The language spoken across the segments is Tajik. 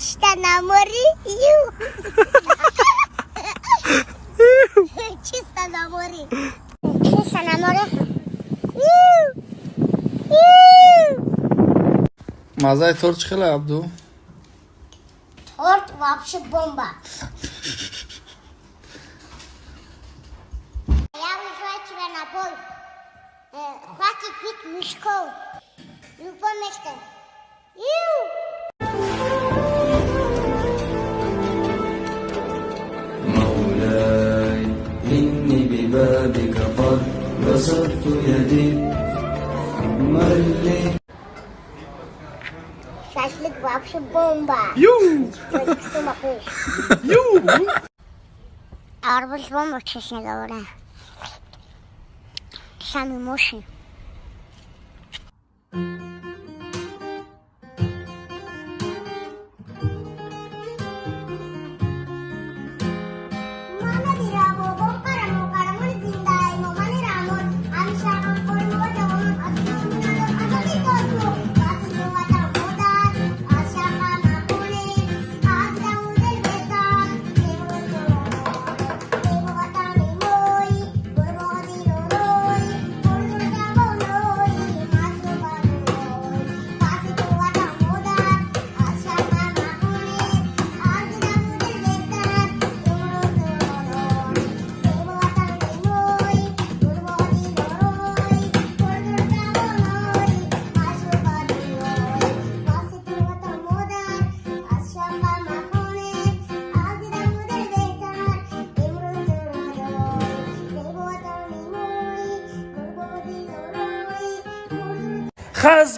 Чисто на море. Ю. Чисто на море. Чисто на море. Ю. Ю. Мазаи торт чӣ хела, Абду? Торт вообще бомба. Я вызываю тебя на бой. Хватит бить мешков. Любое место. Ю! مولاي إني ببابك قد بسطت يدي من لي Шашлык вообще бомба. Ю! Что махаешь? Ю! Арбуз бомба, честно говоря. Самый мощный.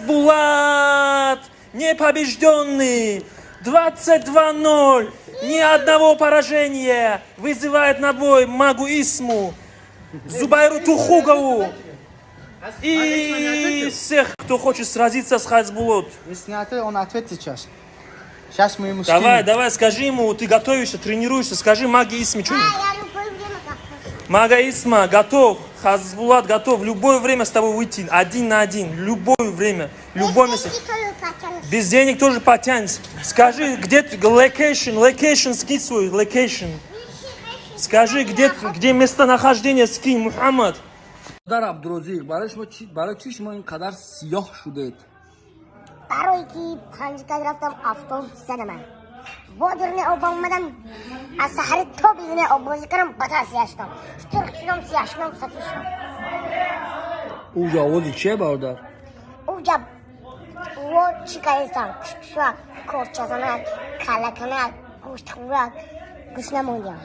Хасбулат! Непобежденный! 22-0! Ни одного поражения! Вызывает на бой Магу Исму, Зубайру Тухугову и всех, кто хочет сразиться с Хасбулат. Если не ответит, он ответит сейчас. Сейчас мы ему Давай, скинем. давай, скажи ему, ты готовишься, тренируешься, скажи Маге Исме что-нибудь. Мага Исма готов, Хасбулат готов в любое время с тобой выйти, один на один, любое время, любое место. Без денег тоже потянешь. Скажи, где ты, location, location, скинь свой, location. Скажи, где местонахождение, скинь, Мухаммад. Дар Абдурозиқ, барои шумо чӣ, барои чӣ шумо ин қадар сиёҳ шудед? Барои ки панҷ кас рафтам, автобус задаман. Бо дурни об омадам, аз саҳари то бидуни оббозӣ кардам, бата сия шудам. Сурх шудам, сия шудам, сафед шудам. Уҷа овози чие, бародар? Уҷа во чӣ кардистам? Кушкушак, корчазанак, каллаканак, гӯштхӯрак, гӯш намондиам.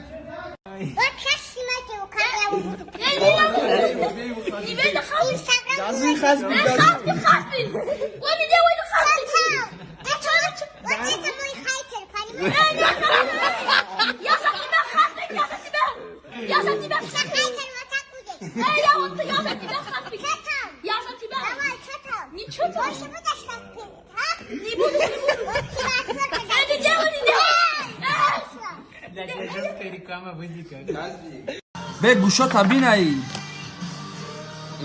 Бе гӯшота бинаи.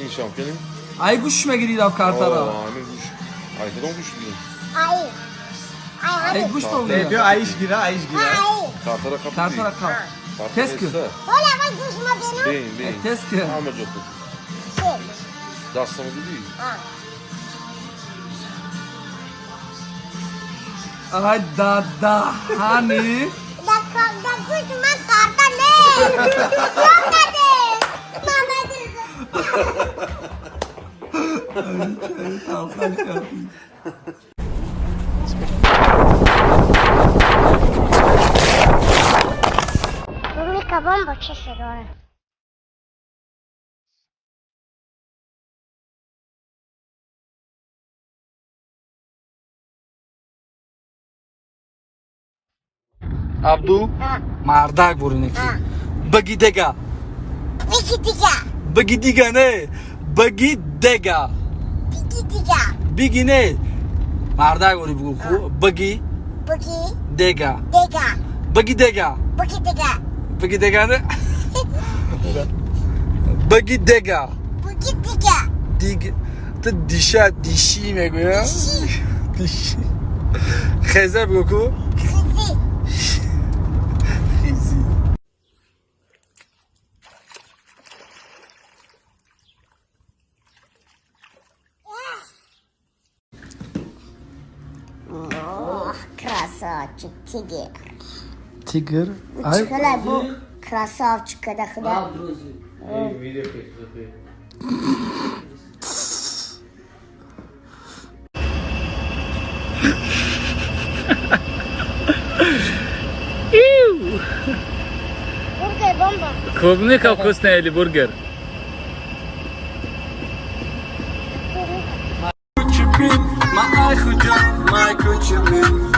Ин шамкелим? Ай гӯш мегирӣ раф картара. Ҳамин гӯш. Ай кадом гӯш бигирем? Ай гӯш Бе, мегирӣ. биё айш гира, айш гира. Картара қапи. Картара қап. Тез кун. Бин, бин. Тез кун. Ҳама ҷо ту. Дастаму дидӣ? Ай дадаҳани. Талқаш кардӣ. Клубника бомба, честно говоря. Абду, мардак бурине ки. Баги дега. Бики дига. Баги дига не. Баги дега. Бики дига. Биги не. Мардак бури бугу ху. Баги Буги дега. дега. Баги дега. Буги дега. Баги дега не. Баги дега. Буги дига. Диг. Ту диша диши мегӯя? Диши. Хезе бугу ку. Красавчик, тигр. Тигр? Чхала бу красавчик, да худа. Бургер бомба. Клубника вкусная или бургер?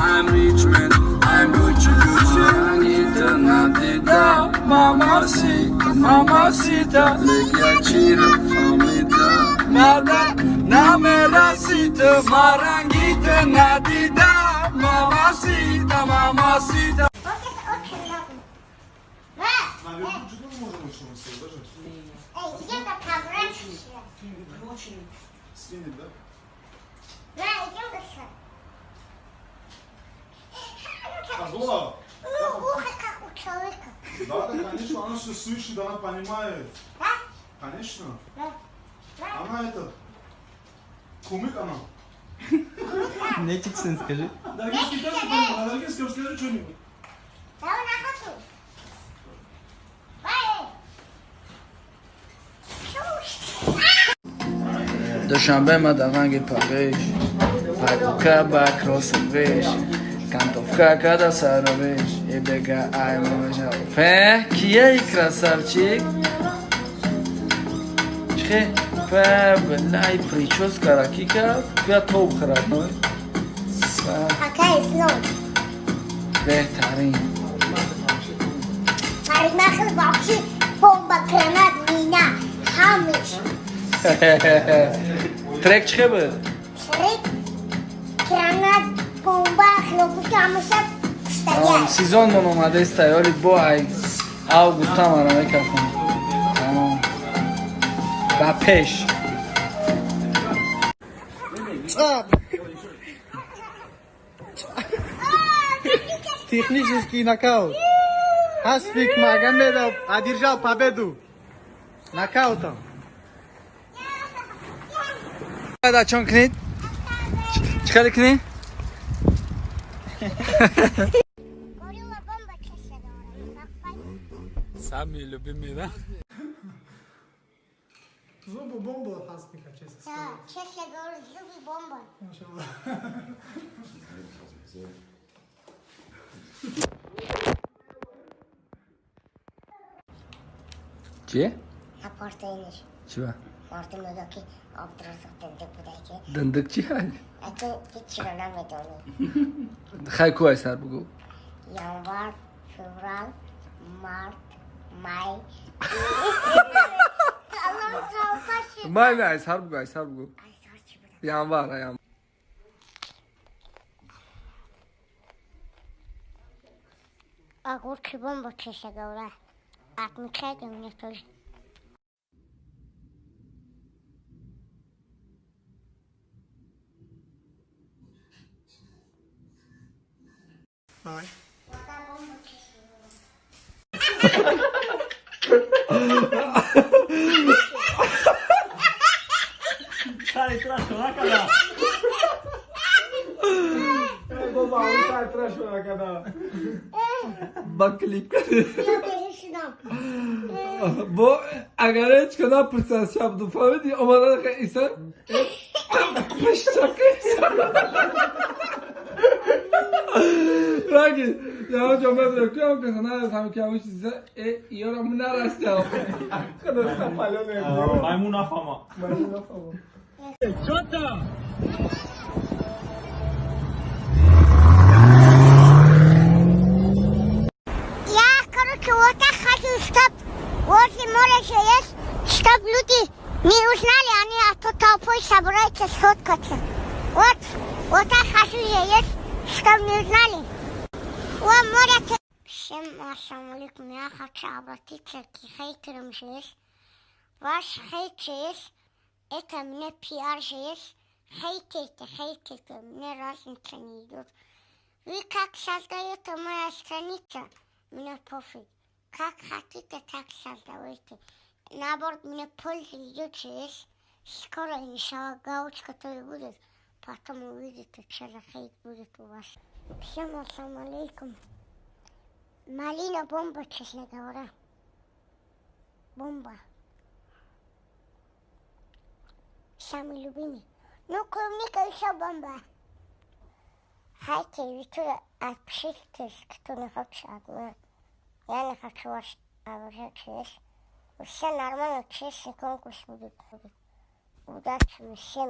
I'm rich man, I'm Gucci Gucci. Anita Nadida, Mamacita, Mamacita, Legiachira, Famida, Nada, Namerasita, Marangita, Nadida, Mamacita, Mamacita. Козла! Ну, ухо как у человека. Да, да, конечно, она все слышит, она понимает. Да? Конечно. Да. Она это... Кумык она. Нечик сын, скажи. Даргинский, скажи что-нибудь. Да, на хату. Душанбе мадаванги Париж, Пакука ба кроссовиш, Кантовка када саровиш, и бега ай мамажал. Фе, кия и красавчик? Чхе, фе, блай, прическа ракика, кия топ родной. Какая слон? Бехтарин. Парикмахер вообще бомба, гранат, мина, хамиш. Трек чхе был? Трек, гранат, бомба, хлопушка, ҳамаша стоял. Сезон мон омадеста, ёли бо ай августа мара мекафам. Тамом. Ба пеш. Технический нокаут. Хасбик Магомедов одержал победу нокаутом. Да, чон книт? Чхали кни? Самый любимый, да? Зубы бомба, Хасбика, честно сказать. Да, честно говорю, зубы бомба. Че? Апортейниш. Чего? Мартин мегӯяд, ки Абдураззоқ дандык буда, ки. Дандык чи ҳай? Аки ҳечиро намедонӣ. Хай ку ай сар бугӯ. Январ, феврал, март, май. Май не, ай сар бугӯ, ай сар бугӯ. Январ, январ. Огурки бомба, честно говоря. Отмечайте мне тоже. Давай. Ба клип кардӣ. Бо агар ҳеч ка напурсад шаб фаҳмидӣ омадан иса пиштака раги яо ҷо мебинам ки ам каса нарасам ки ам чиза э ёрам нарасам. Маймун нафама. Маймун нафама. Чё там? Я, короче, вот так хочу, чтоб возле моря же есть, чтоб люди не узнали, они а то толпой собираются сфоткаться. Вот, вот так хочу же есть, чтоб не узнали. О, море. Всем ассаламу алейкум, я хочу обратиться к хейтерам же есть. Ваш хейт же есть, это мне пиар же есть. Хейтите, хейтите, мне разница не идет. Вы как создаете моя страница, мне пофиг. Как хотите, так создавайте. Наоборот, мне польза идет же есть. Скоро, иншаллах, галочка тоже будет. Потом увидите, что за хейт будет у вас. Всем ассаламу алейкум. Малина бомба, честно говоря. Бомба. Самый любимый. Ну, клубника еще бомба. Хайте, вы тоже отпишитесь, кто не хочет от меня. Я не хочу вас обижать, есть. Все нормально, честный конкурс будет. Удачи всем.